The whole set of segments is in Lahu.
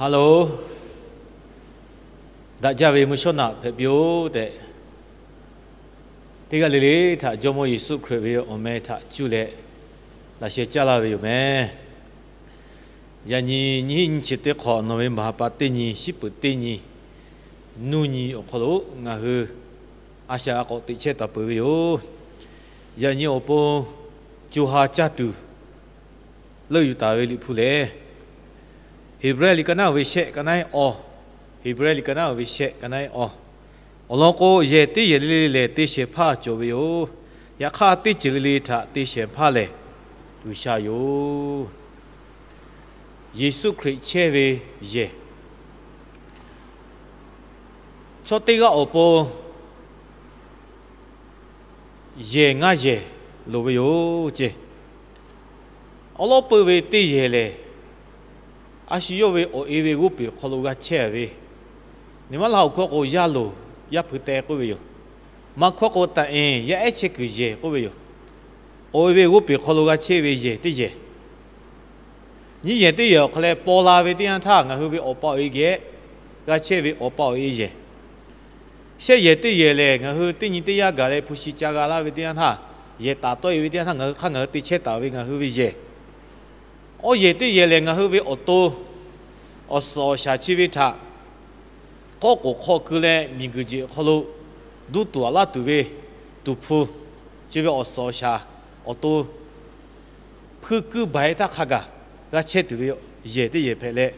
Hello, daꞈ jaˇ ve mvuhˇ shawˉ naꞈ hpehꞈ piˇ-oˆ tehꞈ, teˇ g'aˇ le le htaꞈ Jawˇmawˇ Yeˍsuˆ Hkriꞈ ve awˬ meh htaꞈ cuˇ leh laꞈ sheh caˇ laˇ ve yoˬ meh. Yaꞈ nyi nyiˇ hinˉ nyiˇ chi teˇ hk'awꞈ nawˬ ve maˍ ha pa teˇ nyi, shiˉ peuˍ teˇ nyi, nuˇ nyi awˬ hk'aw lo ngaˬ hui a shaꞈ a k'awꞈ teꞈ chehˇ taˍ peuˬ ve yoˬ. Yaꞈ nyi awˬ pon co ha caˇ tuˬ leuˆ yuˬ taˍ ve Liꞈ hpu lehˬ, Heˍbrehˇ liꞈ ka naˉ oˇ ve shehˆ ka naˉ-ehˉ awˇ, Heˍbrehˇ liꞈ ka naˉ oˇ ve shehˆ ka naˉ-ehˉ awˇ, awˬ lawn k'o, yehˬ teˇ yehˬ le le lehˬ te shehˍ hpaˇ cawˬ ve yoˬ. Yaꞈ hk'aˇ, teˇ ceuˬ le le htaꞈ te shehˍ hpaˇ lehˬ, G'uiˬsha yoˬ. Yeˍsuˆ Hkriꞈ chehˇ ve yehˬ. Chaw teˇ g'aˇ awˬ pon yehˬ ngaˇ yehˬ loˍ ve yoˬ ceˇ. Awˉ lawˉ peuˇ ve teˇ yehˬ lehˬ, a shu yawˇ ve awˬ e ve g'oˇ peˬ hk'aw lo g'a chehˇ ve, nyi ma laˇ awˬ hkawˇ k'o, yaˇ loˍ yaˇ hpui teh k'oˆ ve yoˬ. Maˇ hkawˇ k'o, taˍ eˍ yaˇ ehˉ chehˇ kuiˬ yehˬ k'oˆ ve yoˬ. Awˬ e ve g'oˇ peˬ hk'aw lo g'a chehˇ ve yehˬ teˇ yehˬ. Nyiˇ yehˬ teˇ yehˬ awˬ hk'aw leh paw la ve teˇ yanˇ htaˇ, ngaˬ hui ve awˬ pa awˬ e geh g'a chehˇ ve awˬ pa awˬ e yehˬ. Shehˆ yehˬ teˇ yehˬ lehˬ, ngaˬ hui teˇ nyi teˇ yanˇ gaˬ leh hpu shi ca g'a laˇ ve teˇ yanˇ htaˇ, yehˬ taˍ tawˆ e ve teˇ yanˇ htaˇ, ngaˬ hui hk'aˇ ngaˬ hui te chehˇ taˍ ve ngaˬ hui ve yehˬ. Awˇ yehˬ teˇ yehˬ lehˬ, ngaˬ hui ve awˬ to, awˬ suhˍ awˬ shaˍ chi ve htaꞈ k'awˇ k'oˍ hk'aw keu leh miˬguiˬ jeˬ awˬ hk'aw lo duˇ tuˬ aꞈ laˇ tuˬ ve tuˍ hpfuh, chi ve awˬ suhˍ awˬ shaˍ awˬ to hpuiˇ kuiˇ baiˬ htaˇ hk'a gaˬ g'a chehˇ tuˬ ve yehˬ teˇ yehˬ hpehꞈ leh,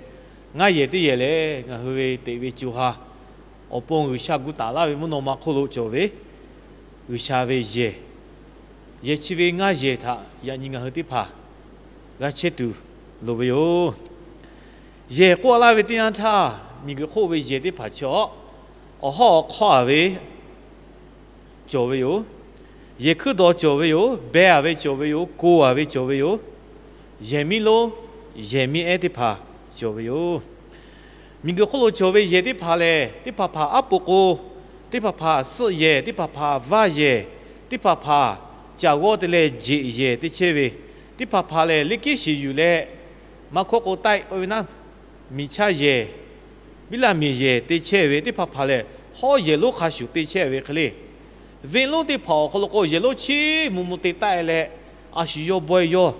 ngaˇ yehˬ teˇ yehˬ lehˬ, ngaˬ hui ve teꞈ ve co ha awˬ pon G'uiˬsha gu taˍ laˇ ve mvuhˇ naw ma hk'oˆ lo cawˬ ve G'uiˬsha ve yehˬ. Yehˬ chi ve ngaˇ yehˬ htaꞈ yaꞈ nyi ngaˬ hui teˇ hpaˍ g'a chehˇ tuˬ loˍ ve yoˬ. Yehˬ k'oˆ laˇ ve teˇ yanˇ htaˇ, miˬguiˬ hk'oˆ ve yehˬ teˇ hpaˍ chi awˬ hawˉ awˬ hk'awˇ a ve cawˬ ve yoˬ. Yehˬ hkuiˉ dawˬ cawˬ ve yoˬ. Beh a ve cawˬ ve yoˬ. Ko a ve cawˬ ve yoˬ. Yehˬ miˉ lonˉ, yehˬ miˉ ehˉ teˇ hpaˍ cawˬ ve yoˬ. Miˬguiˬ hk'oˆ lo cawˬ ve yehˬ teˇ hpaˍ lehˬ, teˇ hpaˍ hpaˍ aˉ po k'o, teˇ hpaˍ hpaˍ suhˆ yehˬ, teˇ hpaˍ hpaˍ vaˇ yehˬ, teˇ hpaˍ hpaˍ caˬ g'awˇ te leh jeꞈ yehˬ te chehˇ ve, teˇ hpaˍ hpaˍ lehˬ liꞈ kiˉ shiˍ yuˬ leh, maˇ hkawˇ k'o, taiˆ k'oˆ ve naˉ, miˬ chaˇ yehˬ, biˇ laˇ miˬ yehˬ te chehˇ ve, teˇ hpaˍ hpaˍ lehˬ hawˉ yehˬ lonˉ hk'a shuˍ te chehˇ ve hk'e le. Venˇ lonˉ teˇ hpaˍ awˬ hk'aw lo k'o, yehˬ lonˉ chiˉ mvuh mvuh te taˆ e leh, a shu yawˇ bawehˇ yawˇ,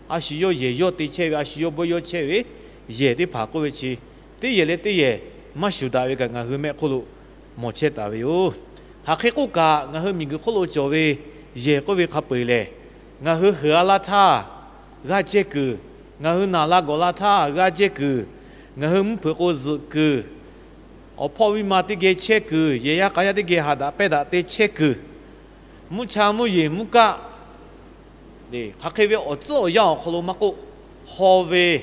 a shu yawˇ yehˬ yawˇ te chehˇ ve, a shu yawˇ bawehˇ yawˇ chehˇ ve yehˬ teˇ hpaˍ k'oˆ ve chi, teˇ yehˬ leh teˇ yehˬ maˇ shuˍ daꞈ ve kaꞈ ngaˬ hui mehˆ hk'oˆ lo mawˬ chehˇ taˍ ve yoˬ. Hk'aˬ hk'e k'oˆ kaꞈ, ngaˬ hui miˬguiˬ hk'oˆ lo cawˬ ve yehˬ k'oˆ ve hk'a peu-eˬ lehˬ, ngaˬ hui heuˬ a la htaˇ g'a jehˇ kuiˬ, ngaˬ hui naˬ la gawˬ la htaˇ g'a jehˇ kuiˬ, ngaˬ hui mvuhˇ hpeuꞈ k'o zuhꞈ kuiˬ, awˬ hpawˇ miˇ ma teˇ geh chehˇ kuiˬ, yehˬ yaˇ k'a yaˇ teˇ geh haꞈ daꞈ pehˇ daꞈ te chehˇ kuiˬ, mvuhˇ cha mvuhˇ yeˬ mvuhˇ kaˆ, hk'aˬ hk'e ve awˬ tcuhˉ awˬ yanˇ awˬ hk'aw lo maˇ k'oˆ, haw ve,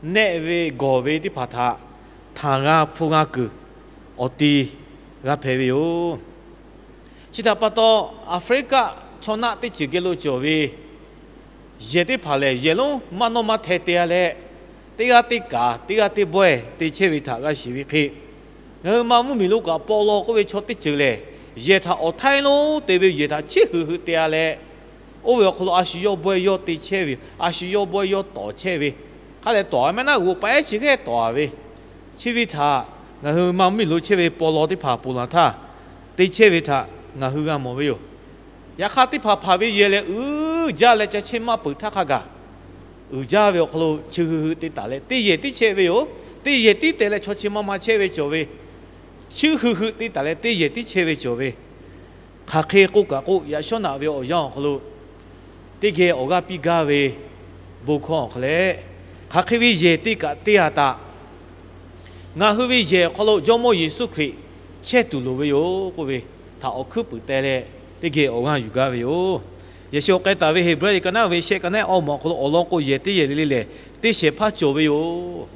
nehˆ ve, gawˬ ve teˇ hpaˍ htaꞈ htanˬ g'a hpu g'a kuiˬ awˬ ti g'a hpehꞈ ve yoˬ. Chi htaꞈ pa taw, Aˍfriˆkaˆ chaw naˆ teˇ ceuˬ geh lo cawˬ ve yehˬ teˇ hpaˍ lehˬ, yehˬ lonˉ maˇ nawˇ maˇ hteh te a leh, teˇ g'aˇ teˇ kaꞈ teˇ g'aˇ teˇ bawehˇ te chehˇ ve htaꞈ g'a shiˍ ve hk'e, ngaˬ hui ma mvuhˇmiˬ lo kaꞈ paw law k'oˆ ve chaw teˇ ceuˬ lehˬ, yehˬ htaꞈ awˬ htaiˇ lonˉ te ve yehˬ htaꞈ chiˉ hui hui te a leh, oˇ ve awˬ hk'aw lo a shu yawˇ bawehˇ yawˇ te chehˇ ve, a shu yawˇ bawehˇ yawˇ tawˍ chehˇ ve, hk'a lehˬ tawˍ a mehˆ naˆ g'oꞈ pa ehˉ chi hk'e tawˍ a ve, chi ve htaꞈ ngaˬ hui ma mvuhˇmiˬ lo chehˇ ve paw law teˇ hpaˍ ponˬ laˬ htaˇ te chehˇ ve htaꞈ ngaˬ hui g'a mawˬ ve yoˬ. Yaꞈ hk'aˇ, teˇ hpaˍ hpaˍ ve yehˬ lehˬ uiˍ jaˇ leh ca chehˇ maˇ peuˬ htaˇ hk'a gaˬ, uiˍ jaˇ ve awˬ hk'aw lo chi hui hui te taˍ leh teˇ yehˬ tiˉ chehˇ ve yoˬ. Teˇ yehˬ tiˉ te leh chaw chi ma ma chehˇ ve cawˬ ve, chi hui hui te taˍ leh teˇ yehˬ tiˉ chehˇ ve cawˬ ve, hk'aˬ hk'e k'oˆ kaꞈ k'oˆ, yaꞈ shawˉ naꞈ ve awˬ yanˇ awˬ hk'aw lo teˇ geh awˬ g'aˇ piˇ gaˇ ve bon hkawˇ awˬ hk'aw leh, hk'aˬ hk'e ve yehˬ te kaꞈ te a taꞈ ngaˬ hui ve yehˬ awˬ hk'aw lo Jawˇmawˇ Yeˍsuˆ Hkriꞈ chehˇ tuˬ loˍ ve yoˬ k'oˆ ve htaꞈ awˬ hkuiˉ puiˍ teh leh, teˇ geh awˬ g'aˇ yuˬ gaˇ ve yoˬ. Yaꞈ shi awˬ k'ai taˍ ve Heˍbrehˇ liꞈ ka naˉ ve shehˆ ka naˉ-ehˉ awˇ mawˬ awˬ hk'aw lo awˬ lawn k'o, yehˬ teˇ yehˬ le le lehˬ, teˇ shehˍ hpaˇ cawˬ ve yoˬ.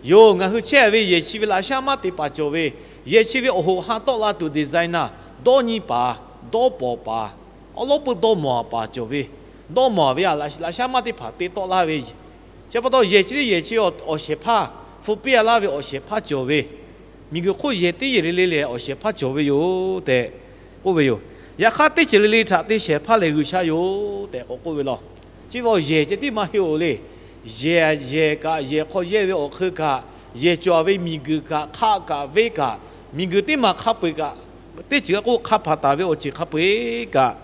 Yoˬ, ngaˬ hui chehˇ ve yehˬ chi ve laꞈ shaˉ maˇ te paˍ cawˬ ve, yehˬ chi ve awˬ hoꞈ ha tawˆ la tuˬ designer, dawˇ nyi paˍ, dawˇ pawˍ paˍ, awˉ lawˉ peuˇ dawˇ mawˬ a paˍ cawˬ ve, dawˇ mawˬ a ve a laꞈ shaˉ maˇ teˇ hpaˍ te tawˆ laˇ ve, chi pa taw yehˬ chi teˇ yehˬ chi awˬ shehˍ hpaˇ, hpu piˇ a laˇ ve awˬ shehˍ hpaˇ cawˬ ve, miˬguiˬ hk'oˆ yehˬ teˇ yehˬ le le lehˬ awˬ shehˍ hpaˇ cawˬ ve yoˬ tehꞈ k'oˆ ve yoˬ. Yaꞈ hk'aˇ, teˇ ceuˬ le le htaꞈ te shehˍ hpaˇ lehˬ G'uiˬsha yoˬ tehꞈ k'awꞈ k'oˆ ve law. Chi ve awˬ yehˬ ceh tiˉ maˇ heˆ-oˬ le. Yehˬ, yehˬ kaꞈ, yehˬ hk'aw yehˇ ve awˬ hk'eun kaꞈ, yehˬ cawˬ ve miˬguiˬ kaꞈ, hk'aˆ kaꞈ, venˇ kaꞈ, miˬguiˬ teˇ maˬ hk'a peu-eˬ kaꞈ, teˇ ceuˬ g'a k'oˆ hk'a hpanˍ taˍ ve awˬ ceuˬ hk'a peu-eˬ kaꞈ,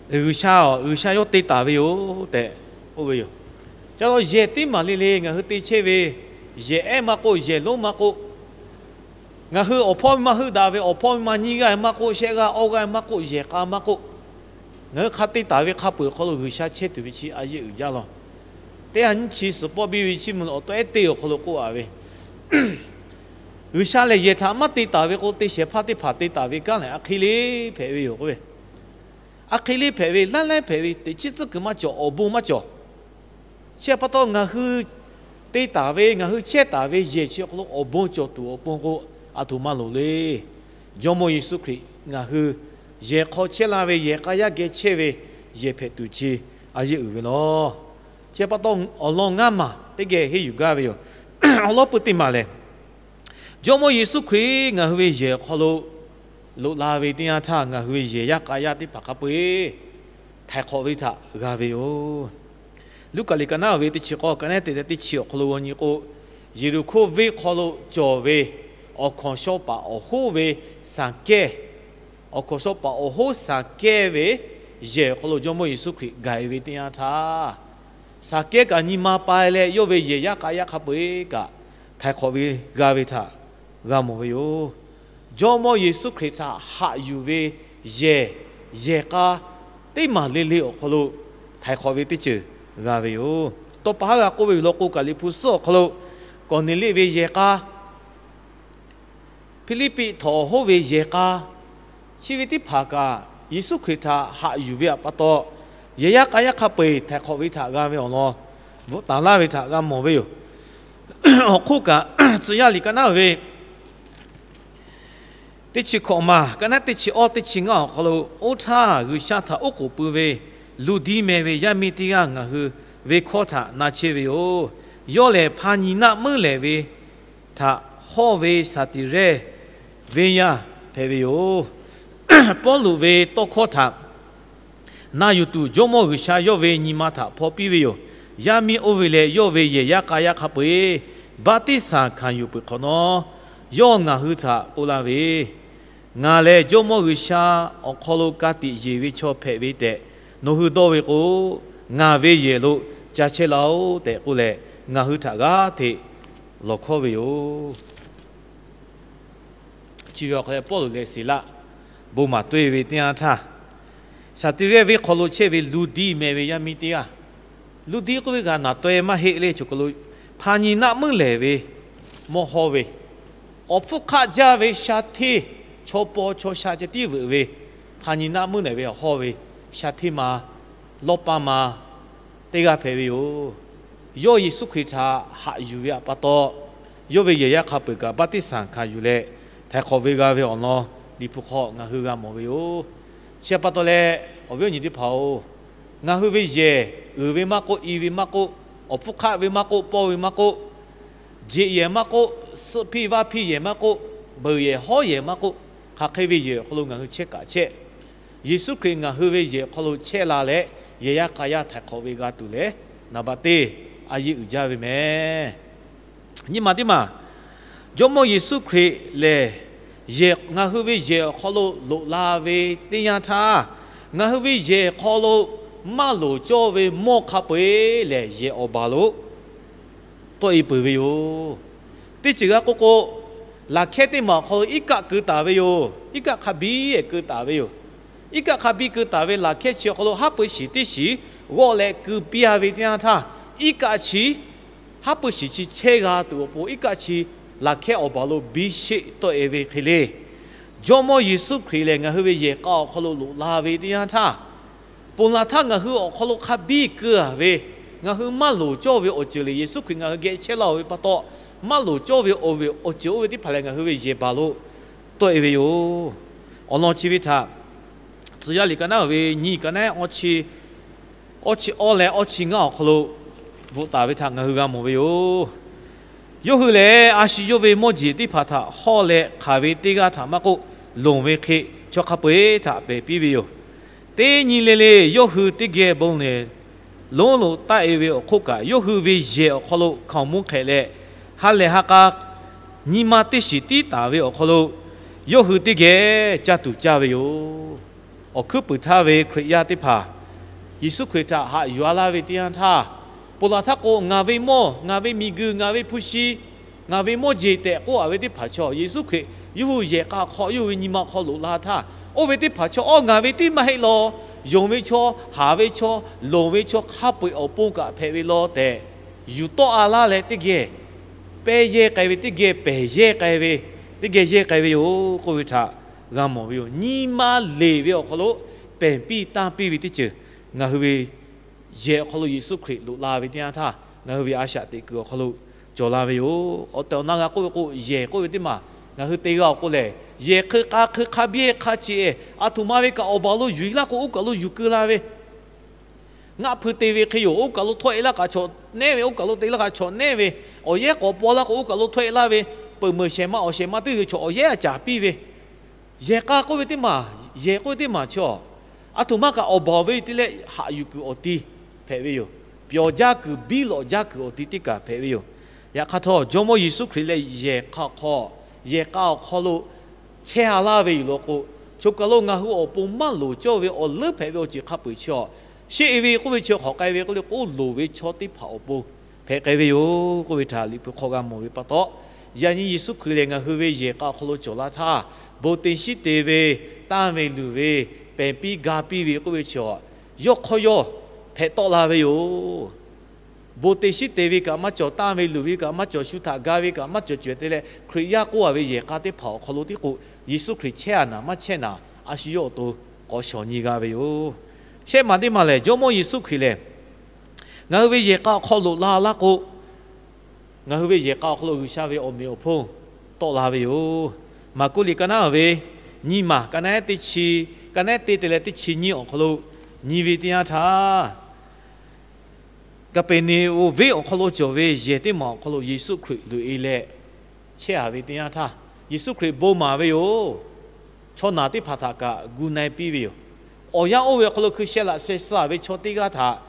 G'uiˬsha, G'uiˬsha yawˇ te taˍ ve yoˬ tehꞈ k'oˆ ve yoˬ. Ca la yehˬ teˇ maˬ le le ngaˬ hui te chehˇ ve, yehˬ ehˉ maˇ k'oˆ, yehˬ lonˉ maˇ k'oˆ, ngaˬ hui awˬ hpawˇ maˇ heuˆ daꞈ ve, awˬ hpawˇ maˇ nyiˇ g'aˇ maˇ k'oˆ, shehˆ g'aˇ awˇ g'aˇ maˇ k'oˆ, yehˬ k'a maˇ k'oˆ, ngaˬ hui hk'a te taˍ ve hk'a peu-eˬ awˬ hk'aw lo G'uiˬsha chehˇ tuˬ ve chi a yeˇ uiˍ jaˇ law. Teˇ ha nyiˇ chi suhˍ pawˆ biˇ ve Chiˇ mvuh awˬ tawˆ ehˉ teˇ awˬ hk'aw lo k'oˆ a ve, G'uiˬsha lehˬ yehˬ htaꞈ maˇ te taˍ ve k'o, te shehˍ hpaˇ teˇ hpaˍ te taˍ ve kanˉ lehˬ a hk'e le hpehꞈ ve yoˬ k'oˆ ve. A hk'e le hpehꞈ ve, laiˉ laiˉ hpehꞈ ve, teꞈ chiˉ tcuhˉ kuiˬ maˇ cawˬ, awˬ bon maˇ cawˬ. Chi pa taw ngaˬ hui te taˍ ve, ngaˬ hui chehˇ taˍ ve yehˬ chi awˬ hk'aw lo awˬ bon cawˬ tuˬ awˬ pon k'o, a htoꞈ ma loˍ le. Jawˇmawˇ Yeˍsuˆ Hkriꞈ ngaˬ hui yehˬ hk'aw chehˇ la ve, yehˬ k'a yaˇ geh chehˇ ve, yehˬ hpehꞈ tuˬ chi a yeˇ uiˍ ve law. Chi pa taw awˬ lawn ngaˇ maˬ teˇ geh henˇ yuˬ gaˇ ve yoˬ. Awˬ lawn pui teˇ maˬ lehˬ, Jawˇmawˇ Yeˍsuˆ Hkriꞈ ngaˬ hui ve yehˬ awˬ hk'aw lo loꞈ la ve teˇ yanˇ htaˇ, ngaˬ hui ve yehˬ yaˇ k'a yaˇ teˇ hpaˍ hk'a peu-eˬ htaiˍ hk'awꞈ ve htaꞈ g'a ve yoˬ. Luˉkaꞈ liꞈ ka naˉ ve teˇ chi k'awˇ, ka naˉ teˇ leh teˇ chi awˬ hk'aw lo g'aw nyi k'o, Yeˍriˆhkoˇ venˇ hk'aw lo cawˬ ve awˬ hkawnˍ shaw paˍ awˬ hoˉ ve Saˍkehˇ, awˬ hkawnˍ shaw paˍ awˬ hoˉ Saˍkehˇ ve yehˬ awˬ hk'aw lo Jawˇmawˇ Yeˍsuˆ Hkriꞈ gaˬ e ve teˇ yanˇ htaˇ, Saˍkehˇ kaꞈ nyi ma pai leh yawˇ ve yehˬ yaˇ k'a yaˇ hk'a peu-eˬ kaꞈ htaiˍ hk'awꞈ ve g'a ve htaꞈ g'a mawˬ ve yoˬ. Jawˇmawˇ Yeˍsuˆ Hkriꞈ htaꞈ haꞈ yuˬ ve yehˬ, yehˬ k'a teˇ maˬ le le awˬ hk'aw lo htaiˍ hk'awꞈ ve teˇ ceuˬ g'a ve yoˬ. Tawˇ pa haˉ g'a k'oˆ ve yoˬ law k'o, Kaˍliˍhpu suhˉ awˬ hk'aw lo Kawˍneˍliˆ ve yehˬ k'a, Hpiˇliˇpiˆ htawnˍ awˬ hoˉ ve yehˬ k'a, chi ve teˇ hpaˍ kaꞈ Yeˍsuˆ Hkriꞈ htaꞈ haꞈ yuˬ ve pa taw, yehˬ yaˇ k'a yaˇ hk'a peu-eˬ htaiˍ hk'awꞈ ve htaꞈ g'a ve awˬ lawn bvuhꞈ taˍ laˇ ve htaꞈ g'a mawˬ ve yoˬ. Awˬ hk'oˆ kaꞈ, Tcuh yaˇ liꞈ ka naˉ ve teˇ chi hkawꞈ maˬ, ka naˉ teˇ chi awˇ teˇ chi ngaˇ awˬ hk'aw lo, oˇ htaˇ G'uiˬsha htaꞈ oˉ k'oˍ pui ve Luˇdiˇ meh ve yaˇ miˇ teˇ g'aˇ ngaˬ hui ve hkawˇ htaꞈ na chehˇ ve yoˬ. Yawˇ lehˬ hpa nyi naˆ meuˉ lehˍ ve htaꞈ hawˇ ve Saˍtiˍrehˇ venˇ yaˇ hpehꞈ ve yoˬ. Pawˇluꞈ ve tawˇ hkawˇ htaꞈ na yuˬ tuˬ, Jawˇmawˇ G'uiˬsha yawˇ ve nyi ma htaꞈ hpaw piˇ ve yoˬ. Yaˇ miˇ oˇ ve leh yawˇ ve yehˬ yaˇ k'a yaˇ hk'a peu-eˬ baˆtiˆsaˬ hkanˍ yuˬ peuˬ hk'awꞈ nawˉ, yawˇ ngaˬ hui htaꞈ k'oˆ laˇ ve, Ngaˬ leh Jawˇmawˇ G'uiˬsha awˬ hk'aw lo ka tiꞈ yeˬ ve chaw hpehꞈ ve tehꞈ nawˬ hui dawˇ ve k'o, ngaˬ ve yehˬ lo ca chehˇ laˇ-oˆ tehꞈ k'oˆ leh, ngaˬ hui htaꞈ g'aˇ hteꞈ lawˬ hkawˉ ve yoˬ. Chi ve awˬ hk'aw lo Pawˇluꞈ leh Siˍlaˆ bon maˍ toˇ e ve teˇ yanˇ htaˇ, Saˍtiˍrehˇ venˇ hk'aw lo chehˇ ve Luˇdiˇ meh ve yaˇ miˇ teˇ g'aˇ, Luˇdiˇ k'oˆ ve g'a naˍ taw e maˇ heˆ le, choˬ kaˬ lo hpa nyi naˆ meuˉ lehˍ ve mawˇ hawˇ ve, awˬ hpfuhˇ hk'aˆ jaˇ ve sha hteˇ, chaw paw chaw sha ceh tiˉ veuꞈ ve, hpa nyi naˆ meuˉ lehˍ ve awˬ hawˇ ve sha hteˇ ma, lawˇ paˇ ma teˇ g'aˇ hpehꞈ ve yoˬ. Yawˇ Yeˍsuˆ Hkriꞈ htaꞈ haꞈ yuˬ ve pa taw, yawˇ ve yehˬ yaˇ hk'a peu-eˬ kaꞈ baˆtiˆsaˬ hkanˍ yuˬ leh htaiˍ hk'awꞈ ve g'a ve awˬ lawn Liꞈ hpu hk'aw ngaˬ hui g'a mawˬ ve yoˬ. Chi pa taw leh, awˬ viˉ awˬ nyi teˇ hpaˍ-oˬ, ngaˬ hui ve yehˬ uiˍ ve maˇ k'oˆ, i ve maˇ k'oˆ, awˬ hpfuhˇ hk'aˆ ve maˇ k'oˆ, pawˇ ve maˇ k'oˆ, jeꞈ yehˬ maˇ k'oˆ, suhˆ hpiˇ vaˇ hpiˇ yehˬ maˇ k'oˆ, beuˬ yehˬ hawˉ yehˬ maˇ k'oˆ, hk'aˬ hk'e ve yehˬ awˬ hk'aw lo ngaˬ hui chehˇ kaꞈ chehˇ, Yeˍsuˆ Hkriꞈ ngaˬ hui ve yehˬ awˬ hk'aw lo chehˇ la leh, yehˬ yaˇ k'a yaˇ htaiˍ hk'awꞈ ve g'a tuˬ lehˬ, naˍ baꞈ teˇ a yeˇ uiˍ jaˇ ve meh. Nyi ma teˇ maˬ, Jawˇmawˇ Yeˍsuˆ Hkriꞈ lehˬ, yehˬ, ngaˬ hui ve yehˬ awˬ hk'aw lo loꞈ la ve teˇ yanˇ htaˇ, ngaˬ hui ve yehˬ awˬ hk'aw lo maˇ loˍ cawˇ ve mawˇ hk'a peu-eˬ lehˬ, yehˬ awˬ baˬ lo tawˆ e peuˬ ve yoˬ. Teˇ ceuˬ g'a k'oˆ k'o, laꞈ hkehˇ teˇ maˬ awˬ hk'aw lo iˉ kaˆ keu taˍ ve yoˬ. Iˉ kaˆ hk'a biˇ keu taˍ ve yoˬ. Iˉ kaˆ hk'a biˇ keu taˍ ve laꞈ hkehˇ chi awˬ hk'aw lo haˉ pui shiˍ teˇ shiˍ g'awˆ leh keu piˇ a ve teˇ yanˇ htaˇ, iˉ kaˆ chi haˉ pui shiˍ chi chehˇ g'a tuˬ awˬ pon, iˉ kaˆ chi laꞈ hkehˇ awˬ baˬ lo biˇ sheˆ tawˆ e ve hk'e le, Jawˇmawˇ Yeˍsuˆ Hkriꞈ lehˬ ngaˬ hui ve yehˬ k'a awˬ hk'aw lo loꞈ la ve teˇ yanˇ htaˇ, ponˬ laˬ htaˇ ngaˬ hui awˬ hk'aw lo hk'a biˇ keu a ve, ngaˬ hui maˇ loˍ cawˇ ve awˬ ceuˬ lehˬ, Yeˍsuˆ Hkriꞈ ngaˬ hui geh chehˇ laˇ-oˬ ve pa taw, maˇ loˍ cawˇ ve awˬ ve awˬ ceuˬ oˇ ve teˇ hpaˍ lehˬ, ngaˬ hui ve yehˬ baˬ lo tawˆ e ve yoˬ. Awˬ lawn chi ve htaꞈ Tcuh yaˇ liꞈ ka naˉ ve nyiˇ ka naˉ awˇ chi, awˇ chi awˇ leh awˇ chi ngaˇ awˬ hk'aw lo bvuhꞈ taˍ ve htaꞈ ngaˬ hui g'a mawˬ ve yoˬ. Yawˇ hui lehˬ, a shu yawˇ ve mawˇ jeˬ teˇ hpaˍ htaꞈ hawˇ leh hk'aˬ ve teˇ g'aˇ htaꞈ maˇ k'oˆ, loˍ ve hk'e chaw hk'a peu-eˬ htaꞈ pehˬ piˇ ve yoˬ. Teˇ nyi le le yawˇ hui teˇ geh bon lehˬ lonˉ lo taˆ-e ve awˬ hk'oˆ kaꞈ, yawˇ hui ve yehˬ awˬ hk'aw lo hkaoˍmonˇ hk'ehꞈ leh, ha lehˬ ha k'a nyi ma teˇ shiˍ tiˉ taˍ ve awˬ hk'aw lo yawˇ hui teˇ geh caˇ tuˬ caˇ ve yoˬ. Awˬ hkuiˉ puiˍ htaˇ ve Hkriꞈ yaˇ teˇ hpaˍ Yeˍsuˆ Hkriꞈ htaꞈ haꞈ yuˬ-a laˇ ve teˇ yanˇ htaˇ, ponˬ laˬ htaˇ k'o, ngaˬ ve mawˇ, ngaˬ ve miˬguiˬ, ngaˬ ve hpu shi, ngaˬ ve mawˇ jeˬ tehꞈ k'oˆ-a ve teˇ hpaˍ chaw, Yeˍsuˆ Hkriꞈ yawˇ hui yehˬ k'a hk'aw yawˇ hui ve nyi ma hk'aw loꞈ la htaˇ, oˇ ve teˇ hpaˍ chaw, Awˇ, ngaˬ ve tiˉ maˇ heˆ law. Yonˍ ve chaw, haˍ ve chaw, lonˍ ve chaw hk'a peu-eˬ awˬ pon kaꞈ hpehꞈ ve law tehꞈ, yuˬ tawˆ-a laˇ leh teˇ geh pehˇ yehˇ k'ai ve, teˇ geh pehˬ yehˇ k'ai ve, teˇ geh yehˇ k'ai ve yoˬ k'oˆ ve htaꞈ g'a mawˬ ve yoˬ. Nyi ma leˬ ve awˬ hk'aw lo pehˬ piˇ tanˇ piˇ ve teˇ ceuˬ, ngaˬ hui ve yehˬ awˬ hk'aw lo Yeˍsuˆ Hkriꞈ loꞈ la ve teˇ yanˇ htaˇ, ngaˬ hui ve a shaꞈ teꞈ kuiˬ awˬ hk'aw lo cawˬ la ve yoˬ. Awˬ tehˬ awˬ na g'a k'oˆ ve k'o, yehˬ k'oˆ ve teˇ maˬ ngaˬ hui te g'a-oˬ k'o lehˬ, yehˬ hk'e k'a hk'e hk'a biˇ hk'a ceꞈ-e, aˬ htoꞈ ma ve kaꞈ awˬ baˬ lo yuˬ-e laˇ k'o, oˇ kaˬ lo yuˬ keu la ve, ngaˆ hpui te ve hk'e yoˬ. Oˇ kaˬ lo htawˇ-e laˇ kaꞈ chaw nehˉ ve, oˇ kaˬ lo te laˇ kaꞈ chaw nehˉ ve, awˬ yehˉ k'awꞈ paw laˇ k'o, oˇ kaˬ lo htawˇ-e laˇ ve, peuˬ meuˬ shehˍ ma awˬ shehˍ ma teˇ g'uiˬ chaw awˬ yehˉ a caˍ piˇ ve, yehˬ k'a k'oˆ ve teˇ maˬ, yehˬ k'oˆ ve teˇ maˬ chaw, aˬ htoꞈ ma kaꞈ awˬ baˬ ve te leh haꞈ yuˬ kuiˬ awˬ ti hpehꞈ ve yoˬ. Pyawˬ jaˇ kuiˬ, biˇ lawꞈ jaˇ kuiˬ awˬ ti teˇ kaˬ hpehꞈ ve yoˬ. Yaꞈ hk'aˇ htawˇ, Jawˇmawˇ Yeˍsuˆ Hkriꞈ leh yehˬ k'a hk'aw, yehˬ k'a awˬ hk'aw lo chehˇ-a laˇ ve yoˬ law k'o, choˬ kaˬ lo ngaˬ hui awˬ pon maˇ loˍ cawˇ ve awˬ leuˉ hpehꞈ ve awˬ ceuˬ hk'a peu-eˬ chi-a, sheˆ-e ve k'oˆ ve chi hk'awꞈ k'ai ve k'oˆ le k'o, loˍ ve chaw teˇ hpaˍ awˬ pon hpehꞈ k'ai ve yoˬ k'oˆ ve htaꞈ Liꞈ hpu hk'aw g'a mawˬ ve pa taw, yaꞈ nyi Yeˍsuˆ Hkriꞈ lehˬ ngaˬ hui ve yehˬ k'a awˬ hk'aw lo cawˬ la htaˇ, bon te shiˉ te ve, tanˇ ve luˬ ve, pehˬ piˇ ga piˇ ve k'oˆ ve chi-a, yawˇ hk'aw yawˇ hpehꞈ tawˆ la ve yoˬ. Bon te shiˉ te ve kaꞈ maˇ cawˬ, tanˇ ve luˬ ve kaꞈ maˇ cawˬ, shu htaꞈ ga ve kaꞈ maˇ cawˬ cawehˬ te leh, Hkriꞈ yaˇ k'oˆ-a ve yehˬ k'a teˇ hpaˍ awˬ hk'aw lo tiˉ k'o, Yeˍsuˆ Hkriꞈ chehˇ-a naˍ maˇ chehˇ naˍ, a shu yawˇ awˬ to k'awꞈ shawˍ nyi g'a ve yoˬ. Shehˆ maˬ teˇ maˬ lehˬ, Jawˇmawˇ Yeˍsuˆ Hkriꞈ lehˬ, ngaˬ hui ve yehˬ k'a awˬ hk'aw loꞈ la laˇ k'o, ngaˬ hui ve yehˬ k'a awˬ hk'aw lo G'uiˬsha ve awˬ meꞈ awˬ hponˇ tawˆ la ve yoˬ. Maˍkuˆ liꞈ ka naˉ-oˬ ve nyiˇ maˬ, ka naˉ teˇ chi, ka naˉ te te leh teˇ chi nyiˇ awˬ hk'aw lo nyi ve teˇ yanˇ htaˇ, Kaˍpeˍneˍonˍ venˇ awˬ hk'aw lo cawˬ ve yehˬ teˇ maˬ awˬ hk'aw lo Yeˍsuˆ Hkriꞈ loꞈ-e leh chehˇ-a ve teˇ yanˇ htaˇ, Yeˍsuˆ Hkriꞈ bon maˍ ve yoˬ. Chaw naˬ teˇ hpaˍ htaꞈ kaꞈ gu na-e piˇ ve yoˬ. Awˬ yanˇ oˇ ve awˬ hk'aw lo hkui sheh laꞈ sheh suh-a ve chaw teˇ g'aˇ htaꞈ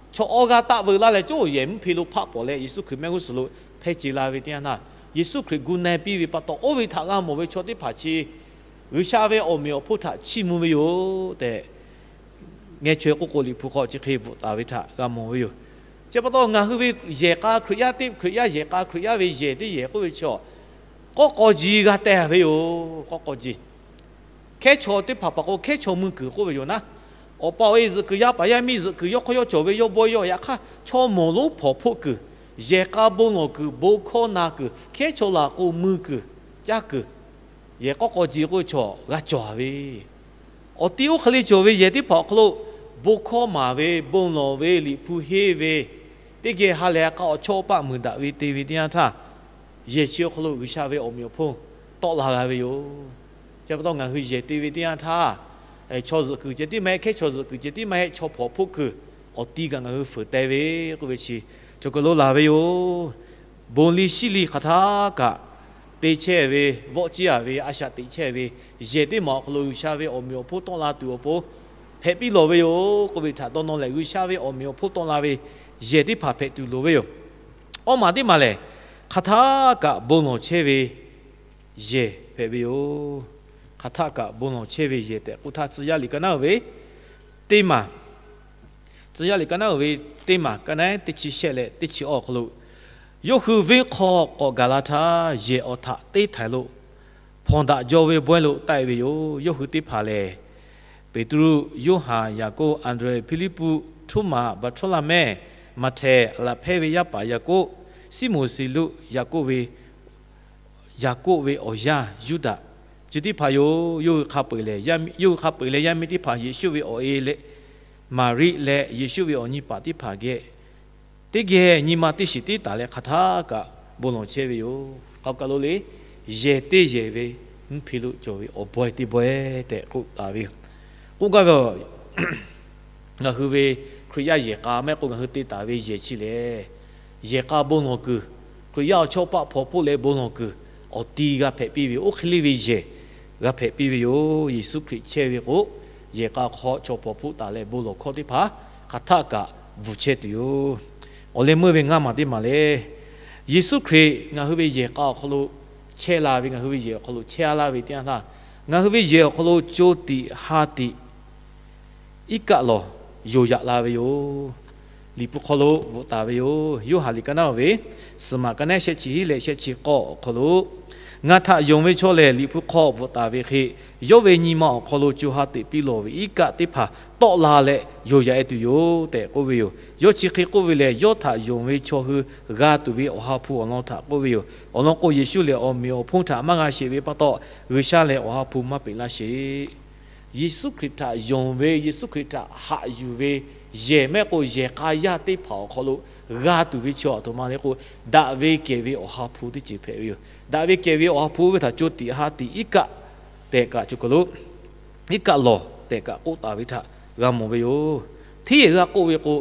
chaw awˇ g'aˇ taˆ veu laˇ leh, cawˇ yehˬ mvuhˇ hpe lo hpaˆ pawˍ leh Yeˍsuˆ Hkriꞈ mehˆ g'uˇ suhˍ lo hpehˇ ce la ve teˇ yanˇ htaˇ, Yeˍsuˆ Hkriꞈ gu na-e piˇ ve pa taw, oˇ ve htaꞈ g'a mawˬ ve chaw teˇ hpaˍ chi G'uiˬsha ve awˬ meꞈ awˬ hponˇ htaꞈ chiˇ mvuh ve yoˬ tehꞈ, ngeh chaweh k'oˆ k'o, Liꞈ hpu hk'aw chi hk'e bvuhꞈ taˍ ve htaꞈ g'a mawˬ ve yoˬ. Chi pa taw, ngaˬ hui ve yehˬ k'a Hkriꞈ yaˇ teˇ, Hkriꞈ yaˇ yehˬ k'a, Hkriꞈ yaˇ ve yehˬ teˇ yehˬ k'oˆ ve chi-a, k'awˇ k'aw ji g'a teh ve yoˬ. K'awˇ k'aw ji, hkehˉ chaw teˇ hpaˍ hpaˍ k'o, hkehˉ chaw mui kuiˬ k'oˆ ve yoˬ naˉ. Awˬ pa awˬ e zuhꞈ kuiˬ, yaˇ paˍ yaˇ miˇ zuhꞈ kuiˬ, yawˇ hk'aw yawˇ cawˬ ve yawˇ bawehˇ yawˇ, yaꞈ hk'aˇ chaw mawˬ lonˉ hpawnˬ hpoˆ kuiˬ, yehˬ k'a bon lawˬ kuiˬ, bon hkawˇ na kuiˬ, hkehˉ chaw laˬ k'o mui kuiˬ, caˇ kuiˬ, yehˬ k'awˇ k'aw ji k'oˆ ve chaw g'a cawˬ-a ve, awˬ ti oˇ hk'e le cawˬ ve yehˬ teˇ hpaˍ awˬ hk'aw lo bon hkawˇ maˍ ve, bon lawˬ ve, Liꞈ hpu henˇ ve, teˇ geh ha lehˬ ha k'a awˬ chawˇ paˆ muiˬ daꞈ ve te ve teˇ yanˇ htaˇ, yehˬ chi awˬ hk'aw lo G'uiˬsha ve awˬ meꞈ awˬ hponˇ tawˆ la g'a ve yoˬ. Chi pa taw, ngaˬ hui yehˬ te ve teˇ yanˇ htaˇ, chaw zuhꞈ kuiˬ ceh tiˉ maˇ heˆ, hkehˉ chaw zuhꞈ kuiˬ ceh tiˉ maˇ heˆ, chaw hpawnˬ hpoˆ kuiˬ awˬ ti kaꞈ ngaˬ hui fuiˍ teh ve k'oˆ ve chi cawˬ kuiˬ lo laˬ ve yoˬ. Bon liˇ shiˉ liˇ hk'aˬ htaˇ kaꞈ te chehˇ ve, vawˆ ciˇ-a ve, a shaꞈ teꞈ chehˇ ve, yehˬ teˇ maˬ awˬ hk'aw lo G'uiˬsha ve awˬ meꞈ awˬ hponˇ tawˆ la tuˬ awˬ pon hpehꞈ piˇ lawˬ ve yoˬ k'oˆ ve htaꞈ dawˇ nawˇ leh, G'uiˬsha ve awˬ meꞈ awˬ hponˇ tawˆ la ve yehˬ teˇ hpaˍ hpehꞈ tuˬ loˍ ve yoˬ. Awˇ maˬ teˇ maˬ lehˬ, hk'aˬ htaˇ kaꞈ bon lawˬ chehˇ ve yehˬ hpehꞈ ve yoˬ. Hk'aˬ htaˇ kaꞈ bon lawˬ chehˇ ve yehˬ tehꞈ k'oˆ htaˇ, Tcuh yaˇ liꞈ ka naˉ-oˬ ve teˇ maˬ, Tcuh yaˇ liꞈ ka naˉ-oˬ ve teˇ maˬ, ka naˉ teˇ chi shehˆ leh teˇ chi awˇ awˬ hk'aw lo, yawˇ hui venˇ hk'aw k'awꞈ gaˬ la htaˇ, yehˬ awˬ htaꞈ teˇ htaiˍ lo hpawnˬ daꞈ jaw ve bawehˇ lo taˆ-e ve yoˬ. Yawˇ hui teˇ hpaˍ lehˬ, Peˍtruˆ, Yoˇhanˬ, Yaˍkoˆ, Anˍdrehˍ, Hpiˇliˇpuˆ, Htoˉmaꞈ, Baˍhtawˇlaˍmehˇ, Maꞈhtehˍ, laꞈ hpehˇ ve yaˇ paˍ Yaˍkoˆ, Siˉmonˍ Siˍluˆ, Yaˍkoˆ ve Yaˍkoˆ ve awˬ yaˇ Yuˇdaꞈ, chi teˇ hpaˍ yoˬ. Yawˇ hui hk'a peu-eˬ leh, yawˇ hui hk'a peu-eˬ leh yaˇ miˇ teˇ hpaˍ Yeˍsuˆ ve awˬ e leh Maˍriˆ leh Yeˍsuˆ ve awˬ nyi paˍ teˇ hpaˍ geh teˇ geh nyi ma teˇ shiˍ tiˉ taˍ leh hk'aˬ htaˇ kaꞈ bon lawˬ chehˇ ve yoˬ. K'aoˍ kaˬ lo le, yehˬ teˇ yehˬ ve mvuhˇ hpe lo cawˬ ve awˬ bawehˇ teˇ bawehˇ tehꞈ k'oˆ taˍ ve yoˬ. K'oˆ gaˇ ve, ngaˬ hui ve Hkriꞈ yaˇ yehˬ k'a maˇ heˆ k'o, ngaˬ hui te taˍ ve yehˬ chi lehˬ, yehˬ k'a bon lawˬ kuiˬ, Hkriꞈ yaˇ awˬ chawˇ paˆ hpawnˬ hpoˆ leh bon lawˬ kuiˬ awˬ ti g'a hpehꞈ piˇ ve, oˇ hk'e le ve yehˬ g'a hpehꞈ piˇ ve yoˬ. Yeˍsuˆ Hkriꞈ chehˇ ve k'o, yehˬ k'a hk'aw chaw hpawnˬ hpoˆ taˍ leh bon lawˬ hkawˇ teˇ hpaˍ hk'aˬ htaˇ kaꞈ bvuhˬ chehˇ tuˬ yoˬ. Awˬ leh meuˇ ve ngaˇ maˬ teˇ maˬ lehˬ, Yeˍsuˆ Hkriꞈ ngaˬ hui ve yehˬ k'a awˬ hk'aw lo chehˇ la ve, ngaˬ hui ve yehˬ awˬ hk'aw lo chehˇ laˇ ve teˇ yanˇ htaˇ, ngaˬ hui ve yehˬ awˬ hk'aw lo co tiꞈ ha tiꞈ iˉ kaˆ lawˬ yoˬ yaꞈ la ve yoˬ. Liꞈ hpu hk'aw lo bvuhꞈ taˍ ve yoˬ. Yoˇhanˬ liꞈ ka naˉ ve suhˍ maˬ ka naˉ shehˆ chi hiˉ leh shehˆ chi k'awˇ awˬ hk'aw lo, Ngaˬ htaꞈ yonˍ ve chaw lehˬ, Liꞈ hpu hk'aw bvuhꞈ taˍ ve hk'e, yawˇ ve nyi ma awˬ hk'aw lo co ha teꞈ piˇ lawˬ ve iˉ kaˆ teˇ hpaˍ tawˆ la leh yoˬ yaꞈ e tuˬ yoˬ tehꞈ k'oˆ ve yoˬ. Yawˇ chi hk'e k'oˆ ve lehˬ, yawˇ htaꞈ yonˍ ve chaw hui g'a tuˬ ve Awˬ ha hpu awˬ lawn htaꞈ k'oˆ ve yoˬ. Awˬ lawn k'o, Yeˍsuˆ lehˬ awˬ meꞈ awˬ hponˇ htaꞈ maˇ g'a sheˍ ve pa taw, G'uiˬsha lehˬ Awˬ ha hpu maˇ peꞈ laˇ sheˍ. Yeˍsuˆ Hkriꞈ htaꞈ yonˍ ve, Yeˍsuˆ Hkriꞈ htaꞈ haꞈ yuˬ ve yehˬ mehˆ k'o, yehˬ k'a yaˇ teˇ hpaˍ awˬ hk'aw lo g'a tuˬ ve chaw aˬ htoꞈ ma le k'o, daꞈ ve kehˬ ve Awˬ ha hpu teˇ ceuˬ hpehꞈ ve yoˬ. Daꞈ ve kehˬ ve Awˬ ha hpu ve htaꞈ co tiꞈ ha tiꞈ iˉ kaˆ tehꞈ kaꞈ cawˬ kaˬ lo iˉ kaˆ lawˬ tehꞈ kaꞈ k'oˆ taˍ ve htaꞈ g'a mawˬ ve yoˬ. Hteˇ yehˬ g'a k'oˆ ve k'o,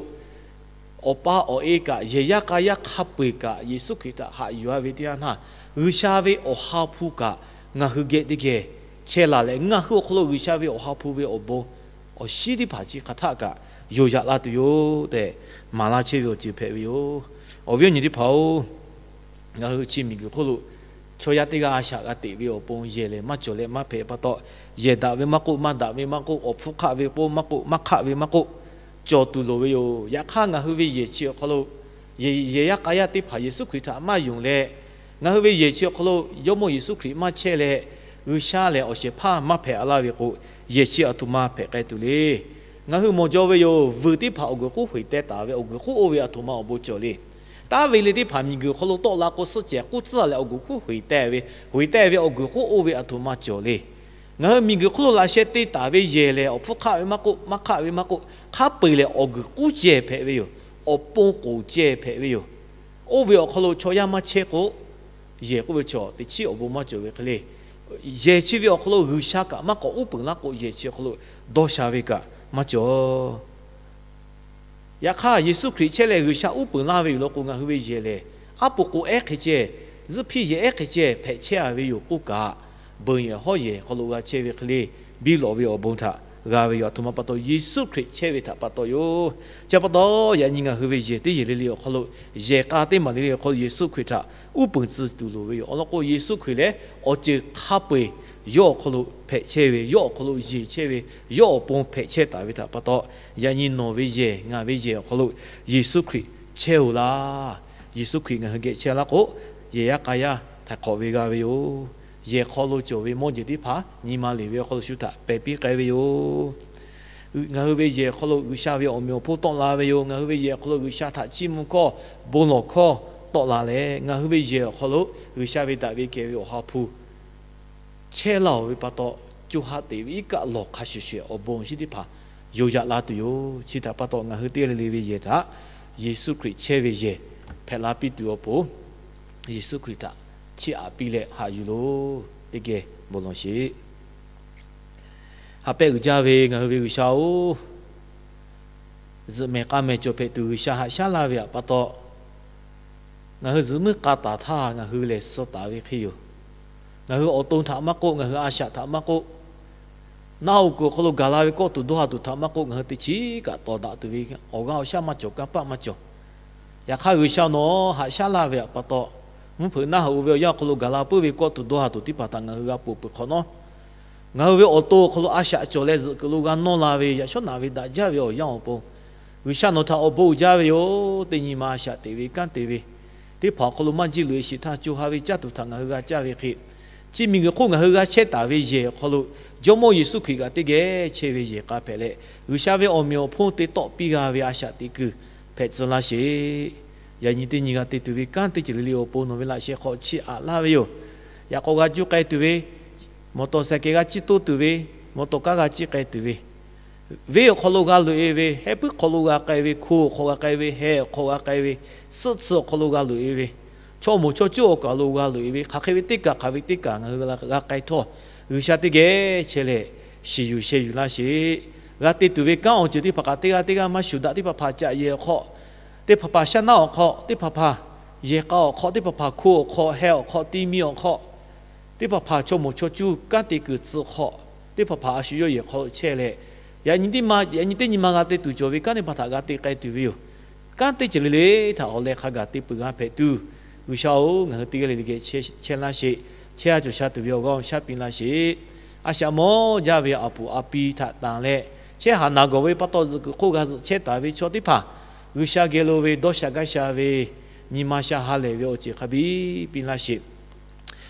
awˬ pa awˬ e kaꞈ yehˬ yaˇ k'a yaˇ hk'a peu eˬ kaꞈ Yeˍsuˆ Hkriꞈ htaꞈ haꞈ yuˬ a ve teˇ yanˇ htaˇ, G'uiˬsha ve Awˬ ha hpu kaꞈ ngaˬ hui geh teˇ geh chehˇ la leh, ngaˬ hui awˬ hk'aw lo G'uiˬsha ve Awˬ ha hpu ve awˬ bon awˬ shinˉ teˇ hpaˍ chi hk'a htaˆ kaꞈ yoˬ yaꞈ la tuˬ yoˬ tehꞈ maˍ laˇ chehˇ ve awˬ ceuˬ hpehꞈ ve yoˬ. Awˬ viˉ awˬ nyi teˇ hpaˍ-oˬ, ngaˬ hui chi miˬguiˬ hk'oˆ lo chaw yaˇ teˇ g'aˇ a shaꞈ g'a teꞈ ve awˬ pon yehˬ lehˬ maˇ cawˬ leh maˇ hpehꞈ pa taw, yehˬ daꞈ ve maˇ k'oˆ, maˇ daꞈ ve maˇ k'oˆ, awˬ hpfuhˇ hk'aˆ ve k'oˆ maˇ k'oˆ, maˇ hk'aˆ ve maˇ k'oˆ, cawˬ tuˬ loˍ ve yoˬ. Yaꞈ hk'aˇ, ngaˬ hui ve yehˬ chi awˬ hk'aw lo yehˬ yaˇ k'a yaˇ teˇ hpaˍ Yeˍsuˆ Hkriꞈ htaꞈ maˇ yonˍ leh, ngaˬ hui ve yehˬ chi awˬ hk'aw lo Jawˇmawˇ Yeˍsuˆ Hkriꞈ maˇ chehˇ leh, G'uiˬsha lehˬ awˬ shehˍ hpaˇ maˇ hpehꞈ laˇ ve k'o, yehˬ chi aˬ htoꞈ ma hpehꞈ k'ai tuˬ le. Ngaˬ hui mawˬ jaw ve yoˬ. Vuiˬ teˇ hpaˍ awˬ guiˬ k'oˆ heˍ teh taˍ ve, awˬ guiˬ k'oˆ oˇ ve aˬ htoꞈ ma awˬ bon cawˬ le. Taˉ ve le teˇ hpaˍ miˬguiˬ hk'aw lo tawˆ la k'o, suhˆ cehˬ k'uˉ tcuhˉ leh awˬ guiˬ k'oˆ heˍ teh ve, heˍ teh ve awˬ guiˬ k'oˆ oˇ ve aˬ htoꞈ ma cawˬ le. Ngaˬ hui miˬguiˬ hk'oˆ lo laꞈ sheh te taˍ ve yehˬ lehˬ, awˬ hpfuhˇ hk'aˆ ve maˇ k'oˆ, maˇ hk'aˆ ve maˇ k'oˆ, hk'a peu eˬ lehˬ awˬ guiˬ k'uˉ ceh hpehꞈ ve yoˬ. Awˬ pon k'oˍ ceh hpehꞈ ve yoˬ. Oˇ ve awˬ hk'aw lo chaw yaˇ maˇ chehˇ k'o, yehˬ k'oˆ ve chaw teˇ chiˉ awˬ bon maˇ cawˬ ve hk'e le. Yehˬ chi ve awˬ hk'aw lo G'uiˬsha kaꞈ maˇ k'awꞈ uˉ peunˍ laˇ k'o, yehˬ chi awˬ hk'aw lo dawˇ sha ve kaꞈ maˇ cawˬ. Yaꞈ hk'aˇ, Yeˍsuˆ Hkriꞈ chehˇ leh G'uiˬsha uˉ peunˍ laˇ ve yoˬ law k'o, ngaˬ hui ve yehˬ lehˬ, aˉ po k'o ehˉ hk'e ceh, zuhˆ hpiˇ yehˬ ehˉ hk'e ceh hpehꞈ chehˇ a ve yoˬ k'oˆ kaꞈ, beˬ yehˬ hawˉ yehˬ hk'aw lo g'a chehˇ ve hk'e le, biˇ lawꞈ ve awˬ bon htaꞈ g'a ve yoˬ. Aˬ htoꈈ ma pa taw, Yeˍsuˆ Hkriꞈ chehˇ ve htaꞈ pa taw yoˬ. Chi pa taw, yaꞈ nyi ngaˬ hui ve yehˬ teˇ yehˬ le le awˬ hk'aw lo, yehˬ k'a teˇ maˬ le le awˬ hk'aw lo Yeˍsuˆ Hkriꞈ htaꞈ uˉ peunˍ tcuh tuˬ loˍ ve yoˬ. Awˬ lawn k'o, Yeˍsuˆ Hkriꞈ lehˬ awˬ ceuˬ hk'a peu eˬ yawˇ awˬ hk'aw lo hpehꞈ chehˇ ve, yawˇ awˬ hk'aw lo yeˬ chehˇ ve, yawˇ awˬ pon hpehꞈ chehˇ taˍ ve htaꞈ pa taw, yaꞈ nyi nawˬ ve yehˬ ngaˬ ve yehˬ awˬ hk'aw lo Yeˍsuˆ Hkriꞈ chehˇ oˬ laˇ. Yeˍsuˆ Hkriꞈ ngaˬ hui geh chehˇ laˇ k'o, yehˬ yaˇ k'a yaˇ htaiˍ hk'awꞈ ve g'a ve yoˬ. Yehˬ hk'aw lo cawˬ ve mawˇ jeˬ teˇ hpaˍ nyi ma leˬ ve awˬ hk'aw lo shu htaꞈ pehˬ piˇ k'ai ve yoˬ. Ngaˬ hui ve yehˬ awˬ hk'aw lo G'uiˬsha ve awˬ meꞈ awˬ hponˇ tawˆ la ve yoˬ. Ngaˬ hui ve yehˬ awˬ hk'aw lo G'uiˬsha htaꞈ chiˇ mvuh hkawˇ, bon lawˬ hkawˇ tawˆ la leh, ngaˬ hui ve yehˬ awˬ hk'aw lo G'uiˬsha ve daꞈ ve kehˬ ve Awˬ ha hpu chehˇ laˇ oˬ ve pa taw, co ha teꞈ ve iˉ kaˆ lawˬ hk'a shuˍ shuˍ awˬ bon awˬ shinˉ teˇ hpaˍ yoˬ yaꞈ la tuˬ yoˬ. Chi htaꞈ pa taw, ngaˬ hui teˇ g'aˇ le le ve yehˬ htaꞈ Yeˍsuˆ Hkriꞈ chehˇ ve yehˬ hpehꞈ la piˇ tuˬ awˬ pon, Yeˍsuˆ Hkriꞈ htaꞈ chiˇ aꞈ piˇ leh haꞈ yuˬ loˬ. Teˇ geh bon lawˬ sheˍ. Ha pehˇ uiˍ jaˇ ve ngaˬ hui ve G'uiˬsha-oˬ, zuhꞈ mehˍ k'a mehˍ cawˬ hpehꞈ tuˬ G'uiˬsha haꞈ shaˉ laˇ ve htaꞈ pa taw, ngaˬ hui zuhꞈ muiˉ k'a taˍ htaˇ ngaˬ hui lehˬ suh taˍ ve hk'e yoˬ. Ngaˬ hui awˬ to htaꞈ maˇ k'oˆ, ngaˬ hui a shaꞈ htaꞈ maˇ k'oˆ, naˆ hoꞈ kuiˬ awˬ hk'aw lo gaˬ la ve kawˆ tuˬ dawˇ ha tuˬ htaꞈ maˇ k'oˆ, ngaˬ hui teˇ chiˉ kaꞈ tawˍ daꞈ tuˬ ve awˬ g'aˇ awˬ shaˉ maˇ cawˬ, kanˇ paˆ maˇ cawˬ. Yaꞈ hk'aˇ, G'uiˬsha nawˬ haꞈ shaˉ laˇ ve htaꞈ pa taw, mvuhˇ hpeuꞈ naˆ hoꞈ ve awˬ yanˇ awˬ hk'aw lo gaˬ la puiˉ ve kawˆ tuˬ dawˇ ha tuˬ teˇ hpaˍ htaꞈ ngaˬ hui g'a ponˬ peuˬ hk'awꞈ nawˉ, ngaˬ hui ve awˬ to awˬ hk'aw lo a shaꞈ cawˬ leh zuhꞈ kuiˬ lo g'a nawˇ la ve yaꞈ shawˉ naꞈ ve daꞈ jaˇ ve awˬ yanˇ awˬ pon, G'uiˬsha nawˬ htaꞈ awˬ bon uiˍ jaˇ ve yoˬ. Teˇ nyi ma a shaꞈ teꞈ ve kanˉ te ve teˇ hpaˍ awˬ hk'aw lo maˇ jiˇ loꞈ e shiˍ htaˇ, co ha ve caˇ tuˬ htaꞈ ngaˬ hui g'a caˇ ve hk'e, chi miˬguiˬ hk'oˆ ngaˬ hui g'a chehˇ taˍ ve yehˬ awˬ hk'aw lo Jawˇmawˇ Yeˍsuˆ Hkriꞈ kaꞈ teˇ geh chehˇ ve yehˬ k'a hpehꞈ leh, G'uiˬsha ve awˬ meꞈ awˬ hponˇ te tawˆ piˇ g'a ve a shaꞈ teꞈ kuiˬ hpehꞈ tcuh laˇ sheˍ. Yaꞈ nyi teˇ nyi g'a te tuˬ ve kanˉ teˇ ceuˬ le le awˬ pon nawˬ ve laꞈ sheh hk'aw chiˇ aꞈ laˇ ve yoˬ. Yaꞈ k'aw g'a juˇ k'ai tuˬ ve, mawˬ tawˍ saiˍ kehˬ g'a ciˇ toˇ tuˬ ve, mawˬ tawˍ kanˉ g'a ciˇ k'ai tuˬ ve, venˇ awˬ hk'aw lo g'a loꞈ e ve, heh puiˉ hk'aw lo g'a k'ai ve, hko awˬ hk'aw g'a k'ai ve, heh awˬ hk'aw g'a k'ai ve, suhˆ tsuhˇ awˬ hk'aw lo g'a loꞈ e ve, chaw moˍ chaw cuˇ awˬ kaˬ lo g'a loꞈ e ve, hk'aˬ hk'e ve teˇ kaˬ hk'aˬ ve teˇ kaˬ ngaˬ hui g'a k'ai htawˇ, G'uiˬsha teˇ geh chehˇ leh shiˍ yuˬ sheh yuˬ laˇ sheˍ. G'a te tuˬ ve kanˉ awˬ ceuˬ teˇ hpaˍ kaꞈ teˇ g'aˇ teˇ g'aˇ maˇ shuˍ daꞈ, teˇ hpaˍ hpaˍ caꞈ yehˬ awˬ hk'aw, teˇ hpaˍ hpaˍ shaˉ naˆ awˬ hk'aw, teˇ hpaˍ hpaˍ yehˬ k'a awˬ hk'aw, teˇ hpaˍ hpaˍ hko awˬ hk'aw, heh awˬ hk'aw, ti mi awˬ hk'aw, teˇ hpaˍ hpaˍ chaw moˍ chaw cuˇ kanˉ te kuiˬ tcuh hk'aw, teˇ hpaˍ hpaˍ a shu yawˇ yehˬ hk'aw lo chehˇ leh, yaꞈ nyi teˇ nyi teˇ nyi ma g'a te tuˬ cawˬ ve kanˉ teˇ hpaˍ htaꞈ g'a te k'ai tuˬ ve yoˬ. kanˉ teˇ ceuˬ le le htaꞈ awˬ leh hk'a gaˬ te peuˬ g'a hpehꞈ tuˬ, G'uiˬsha-oˬ, ngaˬ hui teˇ g'aˇ le le geh chehˇ laˇ sheˍ. Chehˇ a cawˬ sha tuˬ ve awˬ g'aˇ shaˉ piˇ laˇ sheˍ. A shaꞈ mawˇ jaˇ ve a puˍ a pi htaꞈ tanˬ leh, chehˇ haˍ naˬ gawˬ ve pa taw zuhꞈ kuiˬ hk'oˆ g'a zuhꞈ chehˇ taˍ ve chaw teˇ hpaˍ, G'uiˬsha geh lo ve dawˇ sha gaˇ sha ve, nyi ma sha ha lehˬ ve awˬ ceuˬ hk'a biˇ piˇ laˇ sheˍ.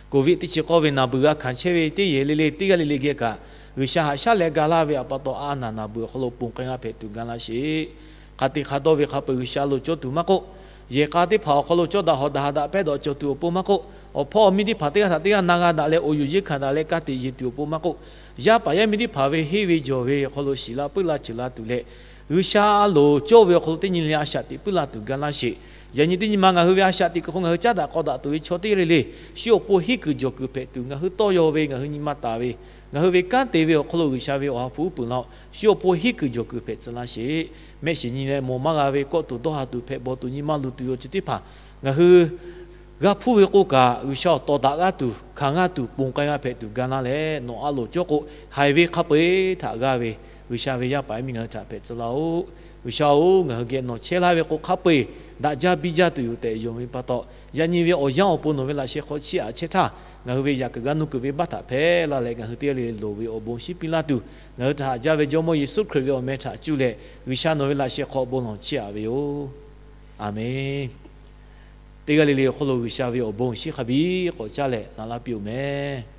Covid teˇ chi k'awˇ ve naˬ beuˬ g'a hkanˍ chehˇ ve teˇ yehˬ le le teˇ g'aˇ le le geh kaꞈ, G'uiˬsha haꞈ shaˉ leh ga laˇ ve awˬ pa taw, a naˬ naˬ beuˬ awˬ hk'aw lo ponˬ k'ai g'a hpehꞈ tuˬ ga laˇ sheˍ. Hk'a te hk'a dawˇ ve hk'a peu-eˬ G'uiˬsha lo cawˇ tuˬ maˇ k'oˆ, yehˬ k'a teˇ hpaˍ awˬ hk'aw lo cawˇ daꞈ hawˍ daꞈ ha daꞈ pehˇ dawꞈ cawˬ tuˬ awˬ pon maˇ k'oˆ, awˬ hpawˇ awˬ miˇ teˇ hpaˍ teˇ g'aˇ htaꞈ teˇ g'aˇ na g'a daꞈ leh awˬ yuˬ yeˇ hkanˍ daꞈ leh ka tiꞈ yeˬ tuˬ awˬ pon maˇ k'oˆ, yaˇ paˍ yaˇ miˇ teˇ hpaˍ ve henˇ ve jawˬ ve awˬ hk'aw lo shiˍ la puiˉ la ceuˬ la tuˬ leh, G'uiˬsha a loˍ cawˇ ve awˬ hk'aw lo teˇ nyi le a shaꞈ teꞈ puiˉ la tuˬ ga laˇ sheˍ. Yaꞈ nyi teˇ nyi ma ngaˬ hui ve a shaꞈ teꞈ kuiˬ hk'o ngaˬ hui caˉ daꞈ k'aw daꞈ tuˬ ve chaw teˇ g'aˇ le le, shu awˬ pon henˇ kuiˬ jawˬ kuiˬ hpehꞈ tuˬ ngaˬ hui tawˇ yaw ve, ngaˬ hui nyi ma taˍ ve, ngaˬ hui ve kanˉ te ve awˬ hk'aw lo G'uiˬsha ve awˬ ha hpu uˉ peunˍ la-o, shu awˬ pon henˇ kuiˬ jawˬ kuiˬ hpehꞈ tcuh laˇ sheˍ. Mehˆ shiˍ nyi leh mawˬ maˇ g'a ve kawˆ tuˬ dawˇ ha tuˬ hpehꞈ bawˬ tuˬ nyi ma luˬ tuˬ ve awˬ ceuˬ teˇ hpaˍ ngaˬ hui g'a hpuˇ ve k'o kaꞈ, G'uiˬsha awˬ tawˍ daꞈ g'aˇ tuˬ hkanˍ g'aˇ tuˬ ponˬ k'ai g'a hpehꞈ tuˬ ga laˇ leh, nawˬ a loˍ cawˇ k'o, haiˬ ve hk'a peu-eˬ htaꞈ g'aˇ ve G'uiˬsha ve yaˇ paˍ yaˇ miˇ ngaˬ hui htaꞈ hpehꞈ tcuh laˇ-oˆ. G'uiˬsha-oˬ, ngaˬ hui geh nawˬ chehˇ laˇ ve k'o hk'a peu-eˬ daꞈ jaˇ biˇ jaˇ tuˬ yoˬ tehꞈ yonˍ ve pa taw, yaꞈ nyi ve awˬ yanˇ awˬ pon nawˬ ve laꞈ sheh hk'aw chiˇ aꞈ chehˇ htaˇ, ngaˬ hui ve yaꞈ kuiˬ g'a nuˇ kuiˬ ve baˆ htaꞈ hpehˇ laˇ leh, ngaˬ hui teˇ g'aˇ le le loˍ ve awˬ bon shiˉ piˇ laˇ tuˬ, ngaˬ hui htaꞈ haꞈ jaˇ ve Jawˇmawˇ Yeˍsuˆ Hkriꞈ ve awˬ meh htaꞈ cuˇ leh G'uiˬsha nawˬ ve laꞈ sheh hk'aw bon lawˬ chiˇ aꞈ ve yoˬ. Aˬmenˍ. Teˇ g'aˇ le le awˬ hk'aw lo G'uiˬsha ve awˬ bon shiˉ hk'a biˇ k'awꞈ caˇ leh na laˇ piˇ-oˬ meh.